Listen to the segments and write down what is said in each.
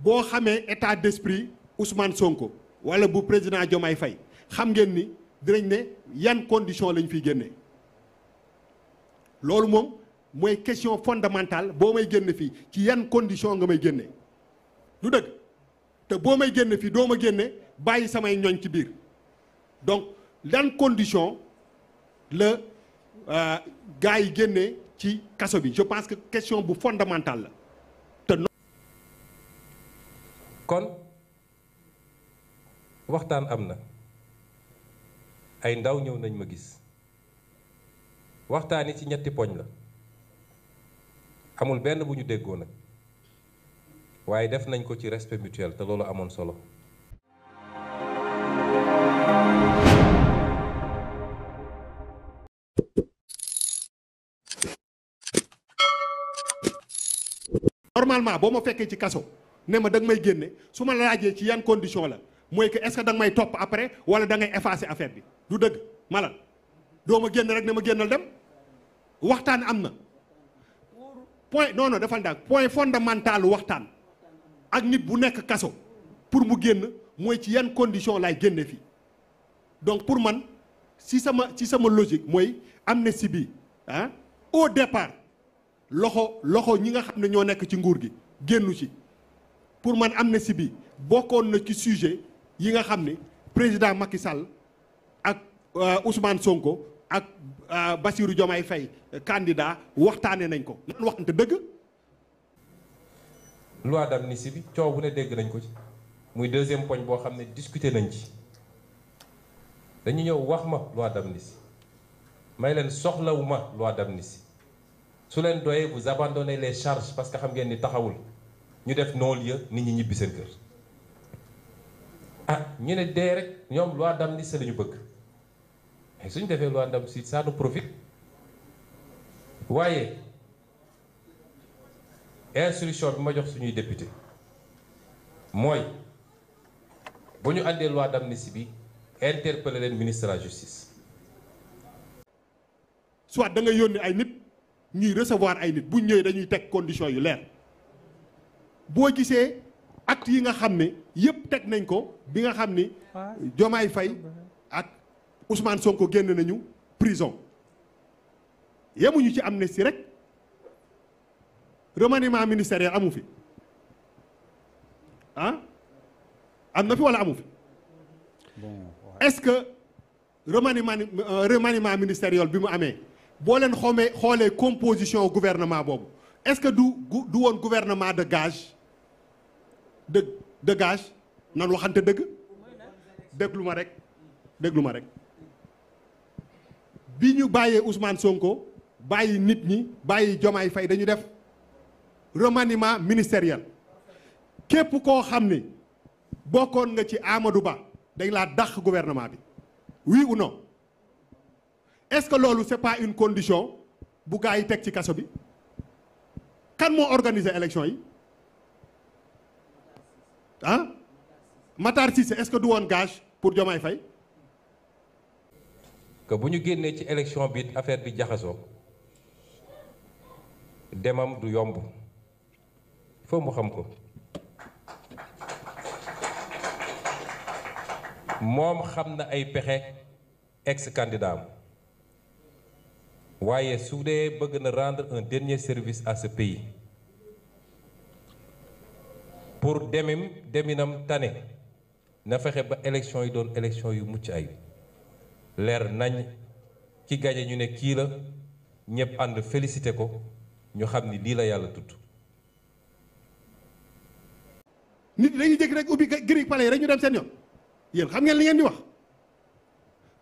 boo xamee état d'esprit Ousmane Sonko wala bu président Diomaye Faye xam ngeen ni dinañ ne yan condition lañ fiy génnee loolu moom mooy question fondamentale boo may génne fii ci yan condition nga may génne du dëgg te boo may génne fii doo ma génne bàyyi samay ñoñ ci biir donc yan condition la gars yi génnee ci kaso bi je pense que question bu fondamentale la te kon waxtaan am na ay ndaw ñëw nañ ma gis waxtaan yi ci ñetti poñ la amul benn bu ñu déggoo nag waaye def nañ ko ci respect mutuel te loolu amoon solo. normalement boo ma fekkee ci kaso ne ma da nga may génne su ma laajee ci yan condition la mooy que est-ce que da nga may topp après wala da ngay effacer affaire bi du dëgg malal doo ma génn rek ne ma génnal dem waxtaan am na point non non defal daal point fondamental waxtaan ak nit bu nekk kaso pour mu génn mooy ci yan condition laay génne fii donc pour man ci sama logique mooy amnistie bi ah au départ loxo ñi nga xam ne ñoo nekk ci nguur gi génnu ci pour man amnistie bi bokkoon na ci sujet yi nga xam ne président Macky Sall ak Ousmane Sonko ak Bassirou Diomaye Faye candidat waxtaane nañ ko nan waxante dëgg. loi d'amnistie bi coow bu ne dégg nañ ko ci muy deuxième poñ boo xam ne discuter nañ ci dañu ñëw wax ma loi d'amnistie may leen soxlawuma loi d'amnistie su leen doyee vous abandonnez les charges parce que xam ngeen ni taxawul ñu def non-lieu nit ñi ñibbi seen kër ah ñu ne dee rek ñoom loi d'amnistie la ñu bëgg mais suñu defee loi d'amnistie ça nous profite waaye instruction bi ma jox suñuy député mooy bu ñu àndee loi d'amnistie bi interpeller leen ministre de la justice. soit da nga yónni ay nit ñuy recevoir ay nit bu ñëwee dañuy teg conditions yu leer boo gisee acte yi nga xam ne yëpp teg nañ ko bi nga xam ni Diomaye Faye ak Ousmane Sonko génn nañu prison yemuñu ci amnistie rek remaniement ministériel amu fi ah am na fi wala amu fi est-ce que remaniement ministériel bi mu amee boo leen xoolee composition gouvernement boobu est-ce que du woon gouvernement de gage de gage nan waxante dëgg déglu ma rek bi ñu bàyyee Ousmane Sonko bàyyi nit ñi bàyyi Diomaye Faye dañu def remaniement ministériel képp koo xam ni bokkoon nga ci Amadou Ba dañ laa dàq gouvernement bi oui ou non est-ce que loolu c'est pas une condition bu gaa yi teg ci kaso bi kan moo organiser élection yi ah Matar Cissé est-ce que du woon gage pour Diomaye Faye que bu ñu génnee ci élection bi affaire bi jaxasoo demam du yomb foo mu xam ko moom xam na ay pexe ex-candidat am waaye su dee bëgg na rendre un dernier service à ce pays pour deminam tane na fexe ba élection yi doon élection yu mucc ay leer nañ ki gañe ñu ne kii la ñëpp ànd félicité ko ñu xam ni lii la yàlla tudd. nit dañuy jékki rek ubbi gris palais rek ñu dem seen yoon yéen xam ngeen li ngeen di wax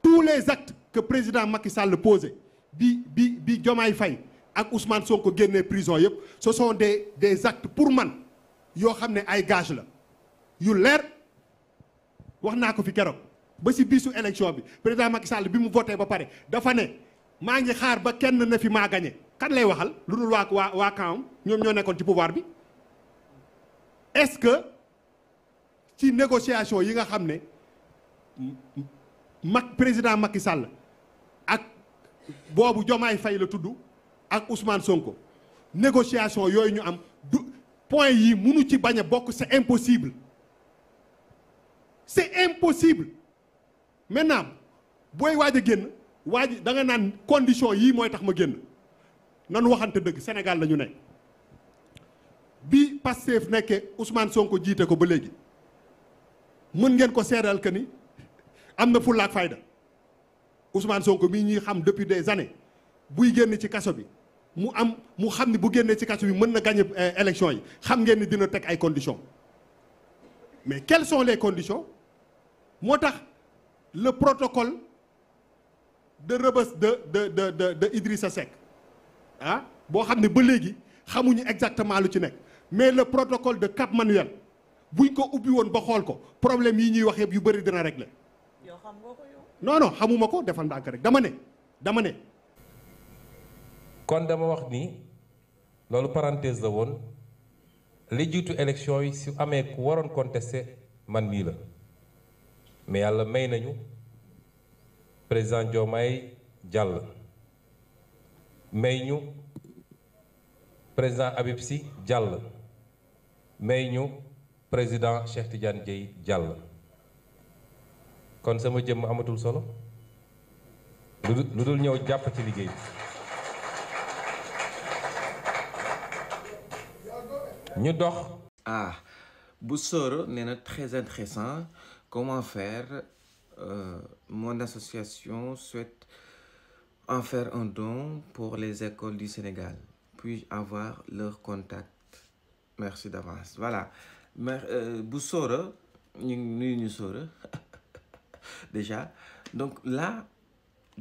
tous les actes que président Macky Sall posé bi Diomaye Faye ak Ousmane Sonko génnee prison yëpp ce sont des actes pour man yoo xam ne ay gage la yu leer wax naa ko fi keroog ba ci bisu élection bi président Macky Sall bi mu voté ba pare dafa ne maa ngi xaar ba kenn na fi maa gagné kan lay waxal lu dul waa camp ñoom ñoo nekkoon ci pouvoir bi est-ce que ci négociation yi nga xam ne président Macky Sall ak boobu Diomaye Faye la tudd ak Ousmane Sonko négociation yooyu ñu am du point yii munu ci bañ a bokk, c'est impossible. C'est impossible. Maintenant booy waaj a génn waaj da nga naan condition yii mooy tax ma génn nan waxante dëgg Sénégal la ñu ne bi Pastef nekkee Ousmane Sonko jiite ko ba léegi mën ngeen ko seeral que ni am na fulla ak fayda. Ousmane Sonko mii ñuy xam depuis des années buy génn ci kaso bi mu xam ni bu génnee ci kaso bi mën na gagner élection yi xam ngeen ni dina teg ay conditions mais quelles sont les conditions moo tax le protocole de Rebeuss de Idrissa Seck ah boo xam ne ba léegi xamuñu exactement lu ci nekk mais le protocole de Cap Manuel buñ ko ubbi woon ba xool ko problème yi ñuy wax yëpp yu bëri dina régler. yow xam nga ko yow. non xamuma ko defal ndànk rek dama ne. kon dama wax ni loolu parenthèse la woon li jiitu élection yi su amee ku waroon contester man mii la mais yàlla may nañu président Diomaye jàll may ñu président Habib Sy jàll may ñu président Cheikh Tidiane Dièye jàll kon sama jëmm amatul solo lu dul ñëw jàpp ci liggéey bi ñu dox. Boussoro n'est très intéressant. Comment faire? Mon association souhaite en faire un don pour les écoles du Sénégal. Puis-je avoir leur contact? Merci d'avance. Voilà. Boussoro, nous sommes déjà. Donc là,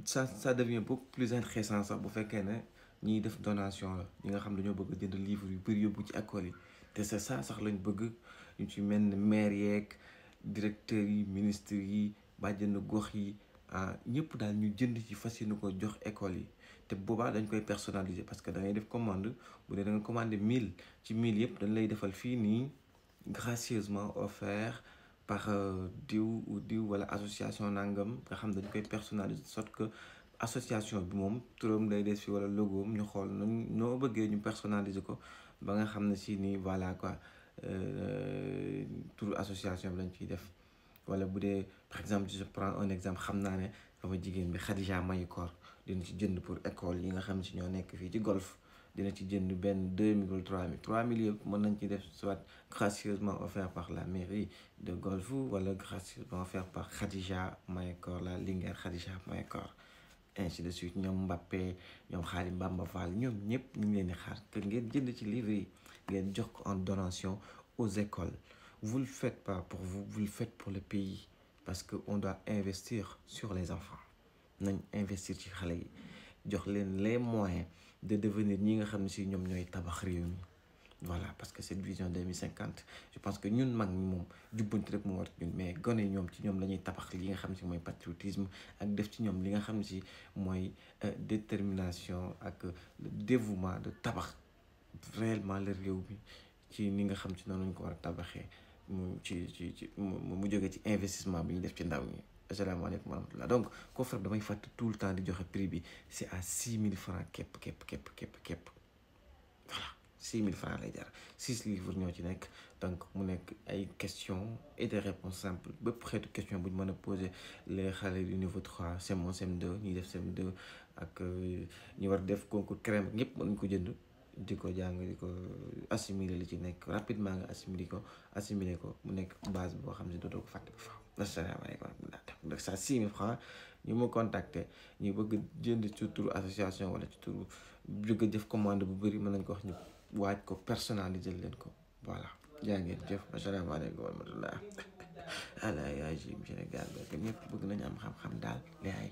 ça devient beaucoup plus intéressant. Ça vous fait qu'il y a des donations. Nous avons des livres pour les écoles. C'est ça, ça lañ bëgg ñu ci mel ne maire yeeg directeurs yi ministres yi bàjjenu gox yi ñëpp daal ñu jënd ci fas yéene ko jox école yi te boobaa dañ koy personnaliser parce que da ngay def commande bu dee da nga commandé 1000 ci 1000 yëpp dañ lay defal fii nii gracieusement offert par diw ou diw wala association nangam nga xam dañ koy personnaliser sorte que association bi moom turam day des fi wala logoom ñu xool noo bëggee ñu personnaliser ko ba nga xam ne si nii voilà quoi tur association bi lañ ciy def wala bu dee par exemple je prends un exemple xam naa ne sama jigéen bi Khadija Mayikor dina ci jënd pour école yi nga xam si ñoo nekk fii ci golf dina ci jënd benn 2000 wala 3000 3000 yëpp mën nañ ci def soit gracieusement offert par la mairie de Golf wala gracieusement offert par Khadija Mayikor la Linguère Khadija Mayikor ainsi de suite ñoom Mbappé ñoom Khadim Bamba Fall ñoom ñëpp ñu ngi leen di xaar que ngeen jënd ci livre yi ngeen jox ko en donation aux écoles. Vous le faites pas pour vous, vous le faites pour le pays parce que on doit investir sur les enfants nañ investir ci xale yi jox leen les moyens de devenir ñi nga xam ne si ñoom ñooy tabax réew mi. Voilà, parce que cette vision 2050 je pense que ñun mag ñi moom jubbanti rek moo war ñun mais gone ñoom ci ñoom la ñuy tabax li nga xam ne si mooy patriotisme ak def ci ñoom li nga xam ne si mooy détermination ak le dévouement de tabax réellement le réew mi ci ni nga xam ci noonu lañ ko war a tabaxee mu mu jógee ci investissement bi ñu def ci ndaw ñi. Asalaamaaleykum wa rahmatulah donc coffre damay fàtte tout le temps di joxe prix bi c'est à 6000 francs képp voilà 6000 francs lay jar 6 livres ñoo ci nekk donc mu nekk ay questions et des réponses simples bépp xeetu question bu ñu mën a poser les xale du niveau 3 CM1 CM2 ñuy def CM2 ak ñu war def concours crème ñëpp mën nañu ko jënd di ko jàng di ko assimiler li ci nekk rapidement nga assimiler ko mu nekk base boo xam ne dootoo ko fàtte fa asalaamaaleykum donc ça 6000 francs ñu ma contacter ñu bëgg jënd ci turu association wala ci turu bëgg def commande bu bëri mën nañ ko wax ñu waaj ko personnaliser leen ko voilà jaa ngeen jëf asalaamaaleykum wa rahmatullah ala yaa jim Sénégal ba ñëpp bëgg nañu am xam-xam daal yaay